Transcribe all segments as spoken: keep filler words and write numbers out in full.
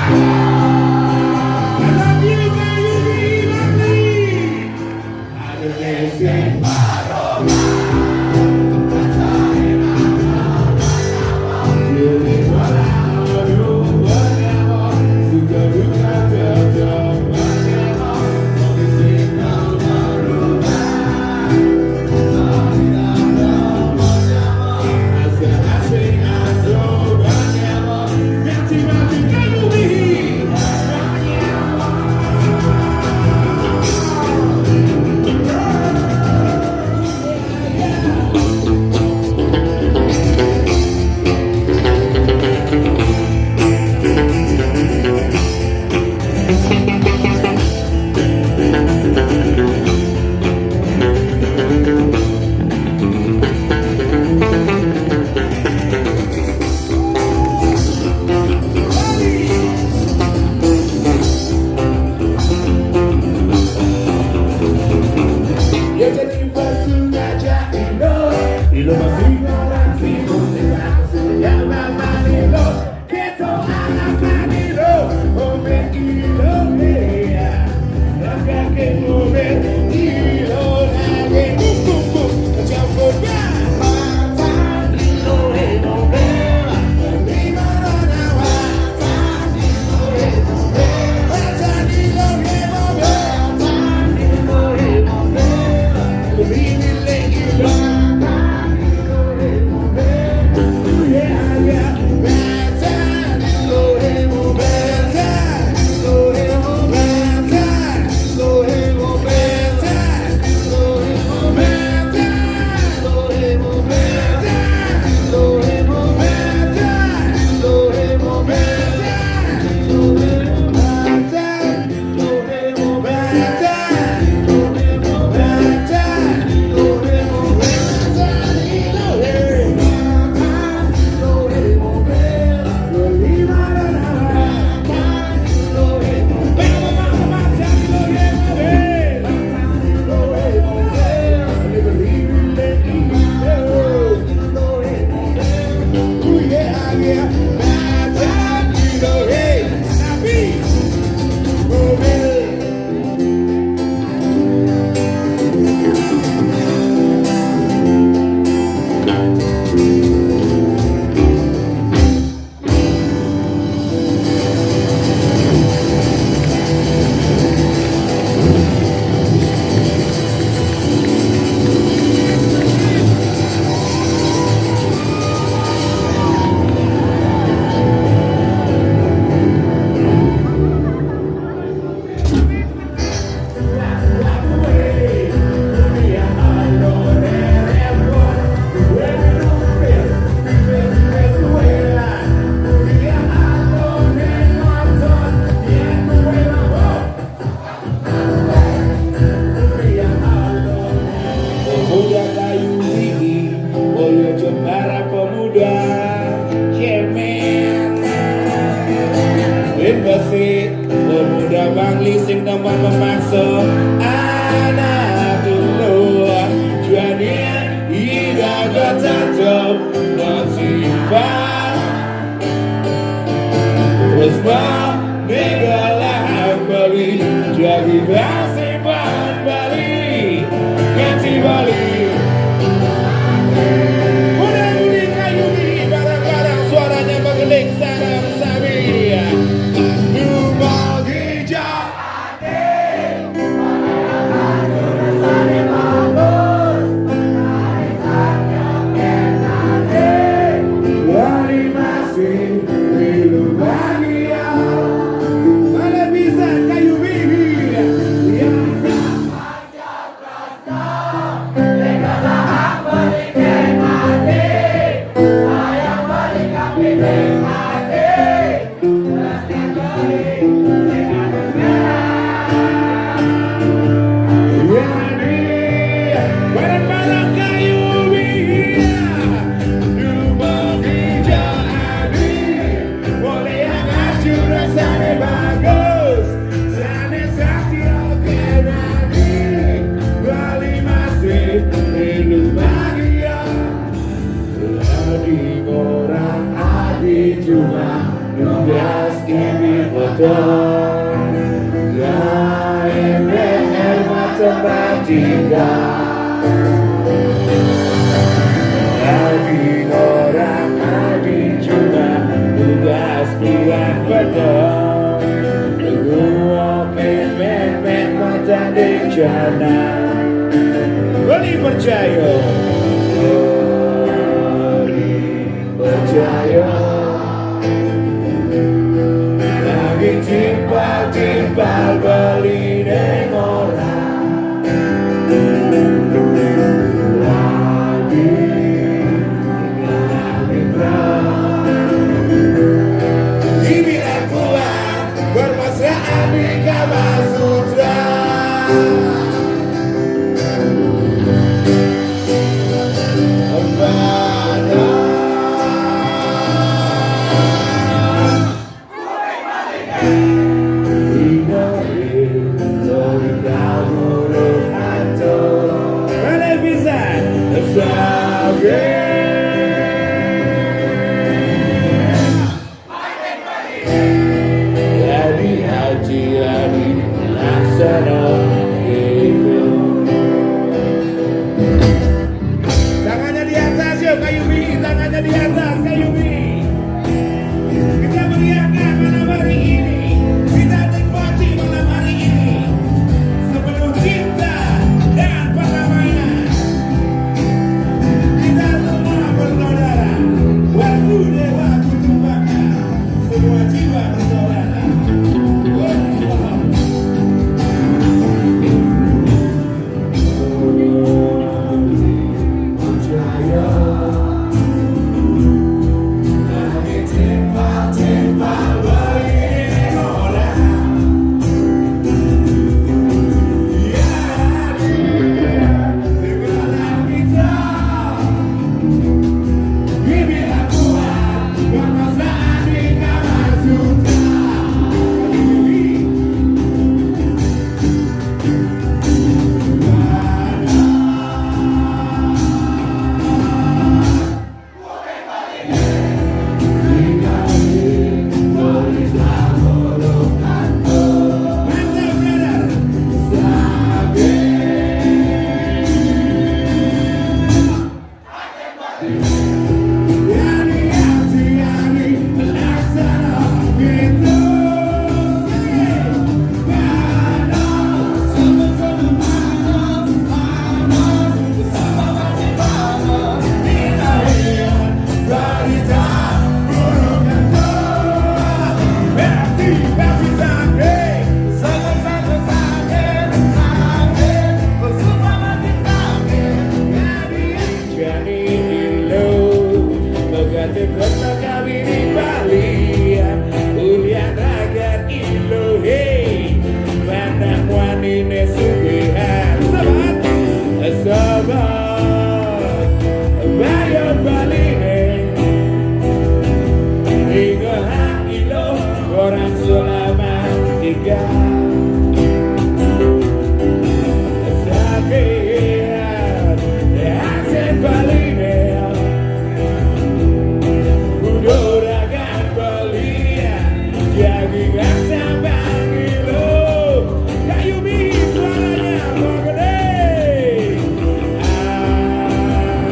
I love you, Kayu Bangli. Pemuda Kayu Tinggi, Boyo Jembara Pemuda, cemen. Win besi, pemuda Bangli sing nemen memaksa anak dulu. Juanian, ida ketatap, masih Terus negara Bali jadi simpan Bali, ganti Bali. Mudah-mudahan Kayu Tinggi, barang-barang suaranya menggelik sana sami. Lumba Gija. Mana bisa Kayu Tinggi? Adi orang adi cuma ngegas ini. Dong, gawe P R matematika. Adi ora adi cuma tugas buat pedong. Ngopi mepek mata di jana. Beli percaya. Beli percaya. Lagi timpal-timpal beli neng ora. Lagi tinggal di perang. Dibilang kuat, bermesraan di Kama Sutra. Balik pisan. Jadi haji, haji laksana itu. Tangannya di atas, yuk, Kayubi. Tangannya di atas, Kayubi. Kita meriahkan malam hari ini. Kita nikmati malam hari ini. Sepenuh cinta dan perdamaian. Kita semua bersaudara. Waktu dewa kutumpaka. Semua jiwa bersaudara. Jani ilo, megate kota kawini Bali, ulian ragat ilo, hey, pandang wanine sugihan. Sabat, sabat, bayo Bali, hey. Ingo ha ilo, orang selama tiga. Sakit, ya, saya Bali, ya. Udah raga Bali, ya. Jadi rasa bangilo. Kayubi suaranya, Pak Gede.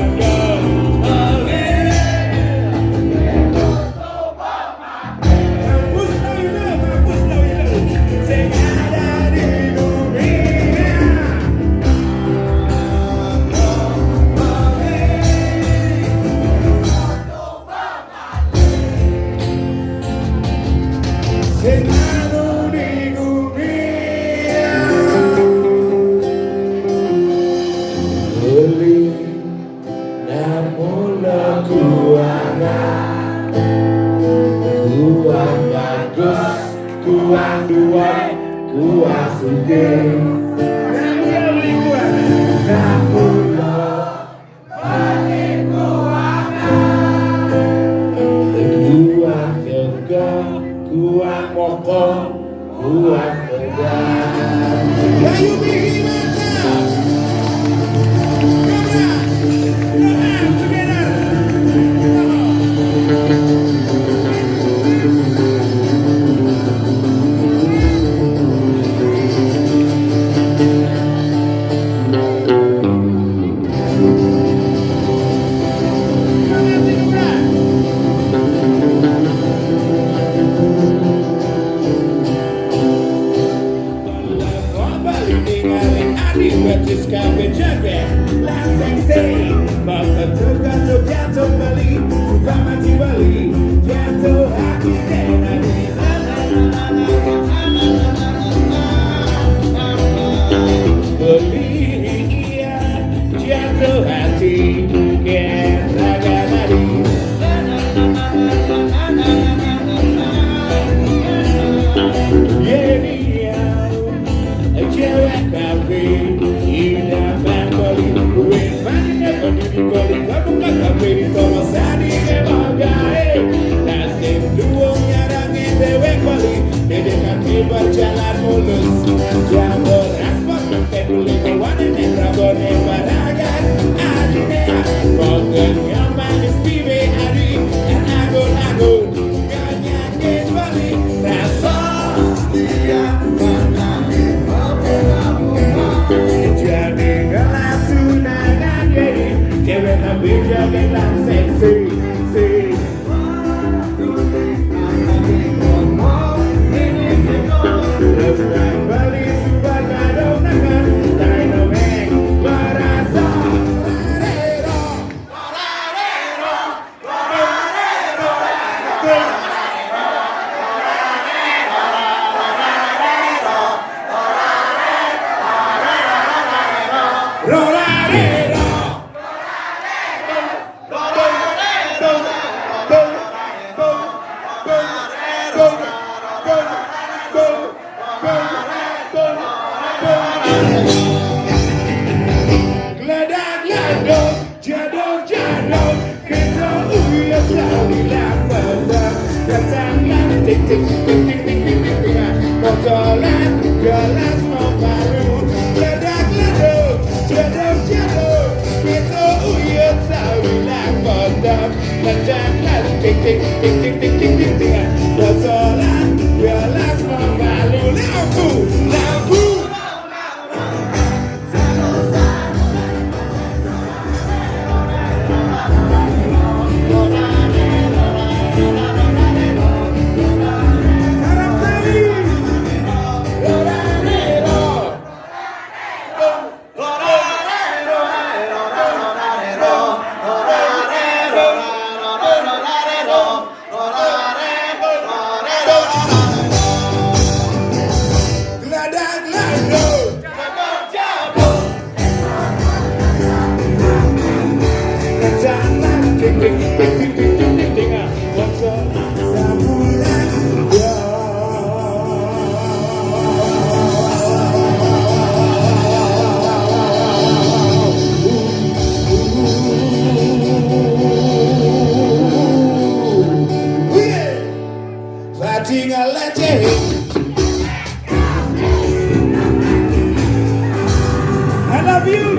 Aduh, Bali. Namula kuangan, kuang bagus, kuang duwe, kuang sugih. Namula balik kuangan, kuang tegak, kuang mokong. Kuat tegak. Kayubi mata. Come on. Come on, together. Come on. Kabeh joget lan seksi, bakal tergantung jatuh balik, Bupati Bali, jatuh hati dan hati. Beli iya, jatuh hati, kita gak tadi. Jadi ya, cewek kafe, ida bang Bali. Wes, banyak yang berdiri Bali, kamu gak kafe di Thomas tadi ke bagai. Nasib duo nyarangnya dewek Bali, dede kaki berjalan mulus. Jam beras potong teh beli kawan yang rabone baragan. Adine, pokoknya manis pibe adi, dan agun-agun. Nyanyi Bali, rasa dia. Jadi gelas tunangan, jadi cewek tapi joget dan seksi, seksi. Terus Bali suka kadang tangan, dynamic, merasa. Geledak-geleduk, jaduk-jaduk, kita uyah selalu lapar. Datanglah tik tik tik tik tik tik tik, botolan gelas mau baru. Geledak-geleduk, jaduk-jaduk, kita uyah selalu lapar. Datanglah tik tik tik tik tik tik tik, botolan gelas mau baru. Lampu, lampu. Fatinga Lecce. I love you,